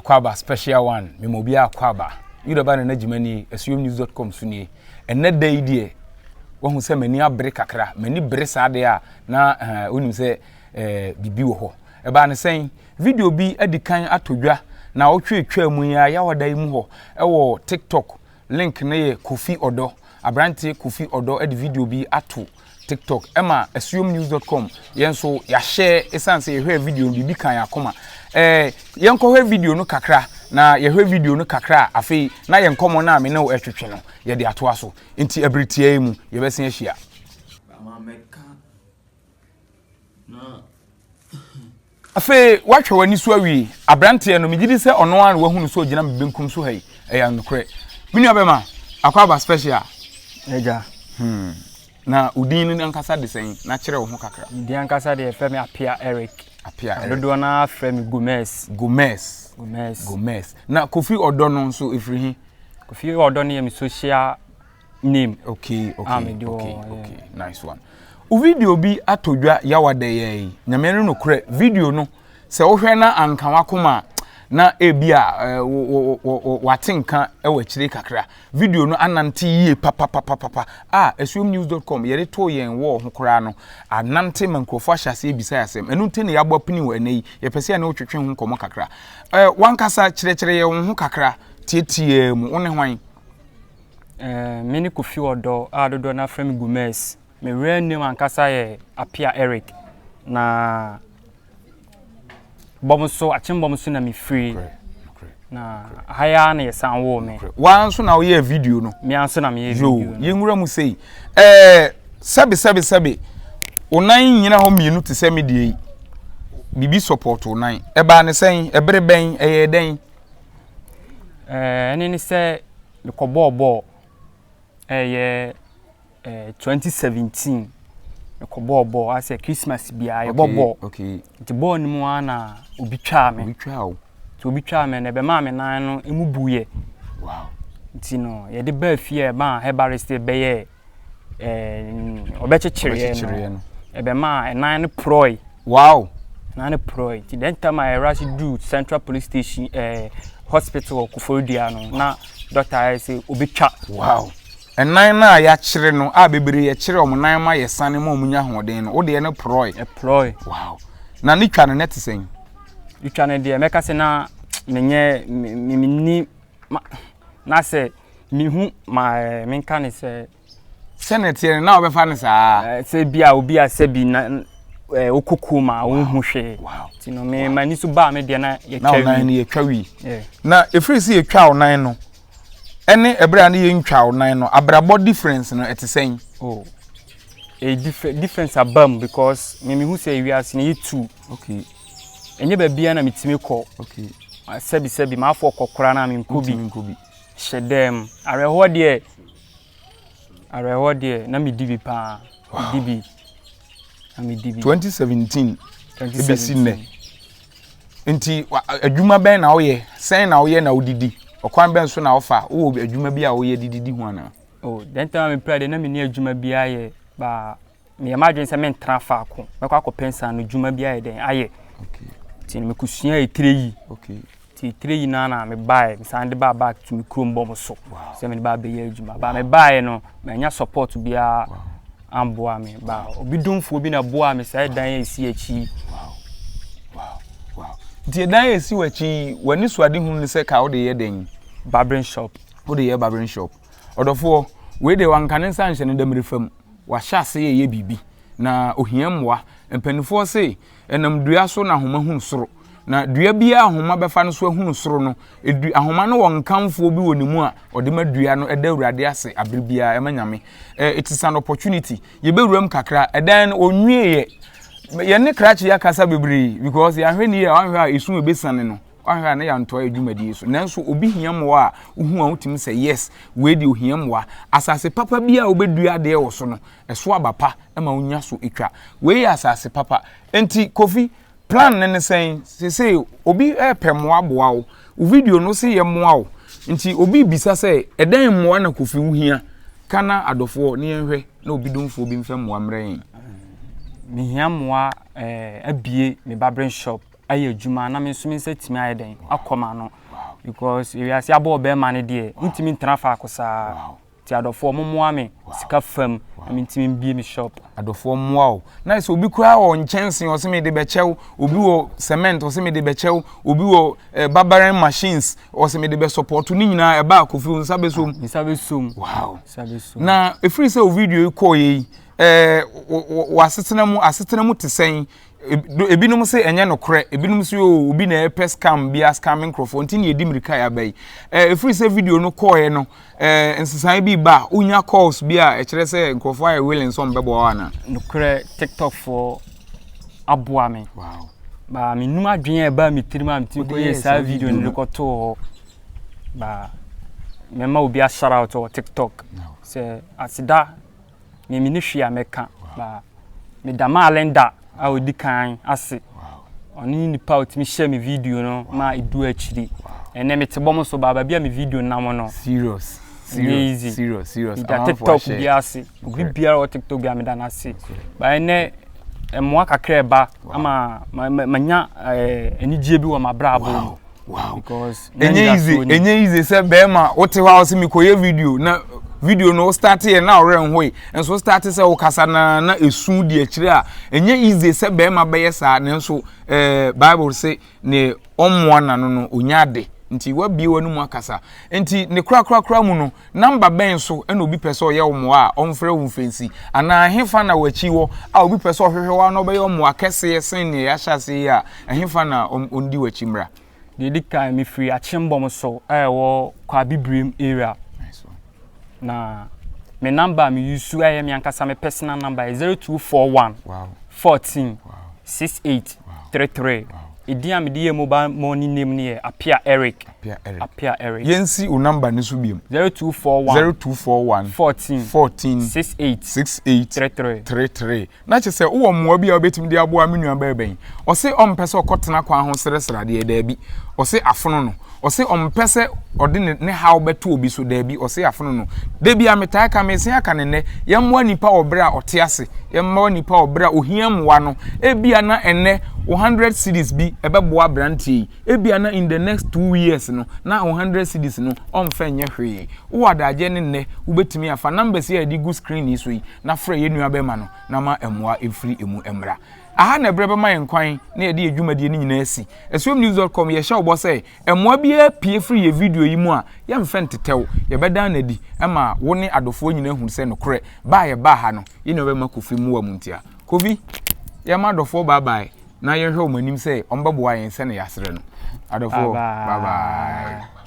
Akwaaba special one, mema obiara akwaaba. Yuda ba Nana Gyima nie, asuomnews.com so nie. Ɛnnɛ da yi deɛ, wahu sɛ m'ani abere kakra. M'ani bere saa deɛ a, na eh, wonim sɛ eh, biribi wɔ hɔ. Ɛbaa ne sɛn? Video bi adi kan atɔ dwa na ɔtwe twaa mu yi ara, Yawada yi mu hɔ, ɛwɔ TikTok. Link no yɛ Kofi Ɔdɔ. Aberanteɛ Kofi Ɔdɔ de video bi ato TikTok ɛma asuomnews dot com yɛn nso yɛahyɛ ɛsiane sɛ yɛhwɛɛ video no biribi ka yɛn akoma. Ɛɛ yɛnkɔhwɛ video no kakra na yɛhwɛ video no kakra a afei na yɛn nkɔmmɔ no a me ne wo ɛtwetwe no yɛde atoa so. Nti ɛbere tiaa yi mu yɛbɛsen ahyia. Afei woahwɛ w'ani so awie. Aberanteɛ no, megye di sɛ ɔno ara na wahu no sɛ ɔgyina me benkum so ha yi. Ɛyɛ nokorɛ. Me nua bɛma, Akwaaba Special. Agya. Hmm. Na wo din no ankasa de sɛn? Na kyerɛ wo ho kakra. Me din ankasa deɛ yɛfrɛ me Apia Eric. Apia Eric. Dodoɔ no ara frɛ me Gomez. Gomez. Gomez. Gomez. Na Kofi Ɔdɔ no nso ɛfiri he? Kofi Ɔdɔ no yɛ me social name. Okay, okay, okay, okay. Nice one. Wo video bi atɔ dwa yawa dɛ yɛ yi. Nyame no nokorɛ video no sɛ wohwɛ na anka wakoma a na ebi a eh, wate nka wɔ akyire kakra. Video no anante yie papapapapa a asuomnews.com yɛde too yɛn wɔ ho koraa no anante ma nkurɔfoɔ ahyɛ aseɛ bisa asɛm. Ɛno nti na yɛabɔ apini wɔ ɛnɛ yi. Yɛpɛ sɛ yɛne wo twetwe ho nkɔmmɔ kakra. Eh, wankasa kyerɛkyerɛ yɛn wo ho kakra tiatiaa mu. Wo ne hwan? Eh, me ne Kofi Ɔdɔ a dodoɔ no afrɛ me Gomez. Me real name ankasa yɛ Apia Eric. Na bɔm so, akyem so na mefiri. Na ha yi ara na yɛsan woo me. Waa nso na woyɛɛ video no? Me ara nso na meyɛɛ video no. Yo, yɛnwura mu sei. Eh, sɛbe sɛbe sɛbe, wo nan nnyina hɔ mmienu te sɛ me deɛ yi. Biribi support wo nan. Ɛbaa ne sɛn? Ɛbere bɛn? Ɛyɛɛ dɛn? Eh, ɛne ne sɛ mekɔbɔɔ bɔɔl ɛyɛ eh, 2017 mekɔbɔɔ bɔɔl asɛ Christmas biara yɛbɔ bɔɔl okay. nti bɔɔl no mu ara na obi twaa me obi twaa wo nti obi twaa me na ɛbɛmaa me nan no emu buiɛ wow. nti no yɛde baa fie a ɛbaa herbalist bɛyɛɛ ɔbɛkyekyereɛ no ɛbɛmaa ɛnan no porɔe. Wow! Ɛnan no porɔe nti then time a ɛrush duu Central Police Station ɛɛ eh, hospital wɔ Koforidua no na doctor ayɛ sɛ obetwa. Wow! Ɛnan no a yɛakyere no a bebree yɛkyere wɔn nan ma yɛsane ma wɔn nya ahoɔden no wo deɛ no porɔe. Ɛporɔe. Wow! Na ne twa no na ɛte sɛn? Ne twa no deɛ mɛka sɛ na menyɛ me me menni ma na sɛ mehu ma ɛɛ menka ne sɛ. Sɛnea ɛteɛ no, na wɔbɛfa no saa. Sɛ bi a obi a sɛ bi na wokɔ kurom a wonhu hwee. Nti no me m'ani so baa me deɛ na yɛtwa wi. Na wo nan no yɛtwa wi. Na ɛfiri sɛ yɛtwa wo nan no ɛne ɛberɛ a ne yɛntwa wo nan no abrabɔ difference no ɛte sɛn? Oh, a different difference aba mu because me mehu sɛ wiase no yɛ tu. Okay. Ɛnyɛ baabiara na metumi kɔ. Okay. Sɛbi sɛbi m'afɔ kɔ koraa na menkɔ bi. Menkɔ bi. Hyɛ dɛm. Awerɛhoɔ deɛ Awerɛhoɔ deɛ na medi bi paa. Medi bi. Na medi bi. 2017 ebesi nnɛ. Nti adwuma bɛn na woyɛ? Sɛn na woyɛ na wodidi? Ɔkwan bɛn so na wofa? Wowɔ adwuma bi a woyɛ de didi ho anaa? Oh, dɛn time a mepira deɛ na menni adwuma biara yɛ. Ba meyɛ m'adwene sɛ mentena faako. Mɛkɔ akɔpɛ nsaano dwuma bi ayɛ dɛn ayɛ. Nti no mekɔsua etire yi. Nti etire yi no na mebaeɛ mesan de baa back to me kurom bɔ mo so sɛ mede baa bɛyɛ adwuma. Ba mebaeɛ no manya support biara amboa me. Ba obi domfoɔ bi na boaa me saa ɛdan a ɛsi akyi yi. Nti ɛdan a ɛsi w'akyi yi w'ani so ade hunu ne sɛ ka wode yɛ dɛn? Barbering shop. Wode yɛ barbering shop. Ɔdɔfoɔ, wei deɛ wanka ne nsa anhyɛ ne damiri fam. Wahyɛ ase reyɛ biribi, na ohia mmoa. Mpanimfoɔ se, ɛnam dua so na ahoma hunu soro. Na dua biara ahoma bɛfa no so ahunu soro no, edu, ahoma no wɔ nkamfoɔ bi wɔ ne mu a ɔde ma dua no ɛda Awurade ase abere biara, ɛma Nyame. Eh, it is an opportunity. Yɛbɛwura mu kakra. Ɛdan no, ɔnwieɛ. Yɛne krakye yɛ akasa bebree because yɛahwɛ ne yie a, wanhwɛ a esu ɛbɛsiane no. Wanhwɛ a na yɛantoa yɛn dwumadie so. Nanso obi hia mmoa a, wohu a wotumi sɛ yes, wei deɛ ohia mmoa. Asase papa bi a wobɛdua adeɛ wɔ so no, ɛso aba pa ma wonya so twa. Wei yɛ asase papa. Enti Kofi, plan no ne sɛn? Seesei obi repɛ mmoa aboa wo. Wo video no se yɛmmoa wo. Nti obi rebisa sɛ, ɛdɛn mmoa na Kofi wohia? Ka na adɔfoɔ ne yɛnhwɛ na obi domfoɔ bi mfa mmoa mmrɛ yɛn. Mehia mmoa eh, abie me barbering shop. ayɛ adwuma na me nso me nsa tumi ayɛ dɛn akɔ m'ano because ewiase abɔ ɔbɛrima no deɛ wontumi ntena faako saa nti adɔfoɔ mo mmoa me sika fam na mentumi mbie me shop. Adɔfoɔ mmoa wo na sɛ obi koraa wɔ nkyɛnse ɔsɛ mede bɛkyɛw obi wɔ cement ɔsɛ mede bɛkyɛw obi wɔ eh, barbering machines ɔsɛ mede bɛ support ne nyinaa ɛba akofi wo nsa bɛsom ah, nsa bɛsom wow na ɛfiri sɛ wo video yi kɔɔ yɛ yi eh, w'asetena mu asetena mu te sɛn ebinom se ɛnyɛ nokorɛ ebinom se o obi na ɛpɛ scam bi ascam nkurɔfoɔ nti na yɛdi mmirika yɛ aba yi ɛfiri sɛ video no kɔɔeɛ no nsesaeɛ bi ba a wonya calls bi a ɛkyerɛ sɛ nkurɔfoɔ ayɛ willing sɛ ɔmbɛboa wo anaa? Nokorɛ TikTok foɔ aboa me. Wow. Ba menum adwene a ɛbaa me tirim a metumi kɔyɛɛ saa video no de kɔtoo hɔ. Ba mɛma obi a shout out wɔ TikTok sɛ aseda Me menni hwee a mɛka ba meda maa Linda a ɔdi kan ase. Ɔno ne nipa a ɔtumi hyɛ me video no ma ɛdu akyiri. Ɛnɛ mete bɔ mo so ba baabi a me video nam no. Serious. Serious. Easy. Serious. Serious. Meda TikTok bi ase. Obi biara wɔ TikTok bi a meda no ase. Ba ɛnɛ mmoa kakra ɛba ama manya anigyeɛ bi wɔ m'abrabɔ mu. Wow. Because ɛnyɛ easy ɛnyɛ easy sɛ bɛrima wote hɔ a wɔsɛ mekɔyɛ video na video no wo start yɛ na ɔwerɛ nhoe nso wo start sɛ wokasa na na esu di akyire a ɛnyɛ easy sɛ bɛrima bɛyɛ saa nanso ɛɛ eh, bible se ne ɔmmoa n'ano no onya ade nti wabie w'anum akasa nti ne korakorakora mu no Number bɛn so na obi pɛ sɛ ɔyɛ wo mmoa a ɔmfrɛ wo mfɛnsi? Anaa ɛhefa na w'akyi wɔ a obi pɛ sɛ ɔhwehwɛ wo a na ɔbɛyɛ wo mmoa kɛseɛ sen nea yɛahyɛ aseɛ yi a, ɛhefa na ɔndi w'akyi mmra? Deɛ ɛdi kan, mefiri Akyembɔm so a ɛwɔ Kwabibirem area. Na me number a me use a ɛyɛ me ankasa me personal number yɛ 0241 14 68 33. Edin a mede yɛ mobile money name no yɛ Apia Eric. Apia Eric. Apia Eric. Yɛnsi wo number no so biom. 0241. 0241. 14. 14. 68. 68. 33. 33. Na kyerɛ sɛ wowɔ mmoa bi a wobɛtumi de aboa me nua bɛɛ bɛn. Ɔse ɔmpɛ sɛ ɔkɔtena kwan ho srɛsrɛ adeɛ daabi. Ɔse afono no. Ɔse ɔmpɛ sɛ ɔde ne ne haw bɛto obi so daabi. Ɔse afono no. Da bi a metaa ka mesen aka ne nnɛ. Yɛmmoa nipa wɔ berɛ a ɔte ase. Yɛmmoa nipa wɔ berɛ a ohia mmoa no. Ebia na ɛnnɛ wo 100 cedis bi ɛbɛboa aberanteɛ yi. Ebia na in the next 2 years no na wo 100 cedis no ɔmfa nyɛ hwee. Wowɔ adagyeɛ ne nnɛ wobɛtumi afa numbers yi a yɛde gu screen yi so yi na frɛ yɛn nua bɛrima no na ma mmoa mfiri emu mmra. Aha na ɛberɛ bɛma yɛn kwan na yɛde yɛn dwumadie no nyinaa asi. Asuomnews.com yɛhyɛ wo bɔ sɛ mmoa biara pue firi yɛn video yi mu a yɛmfa ntetɛw, yɛbɛdan no adi ma wo ne adɔfoɔ nyinaa ahunu sɛ nokorɛ ba a yɛbaa ha no yɛn nua bɛrima Kofi mmoa mu ntia. Kofi, yɛma adɔfoɔ bye bye na yɛnhwɛ wɔn anim sɛ wɔbɛboa yɛn sɛnea yɛasrɛ no. Adɔfoɔ, bye bye.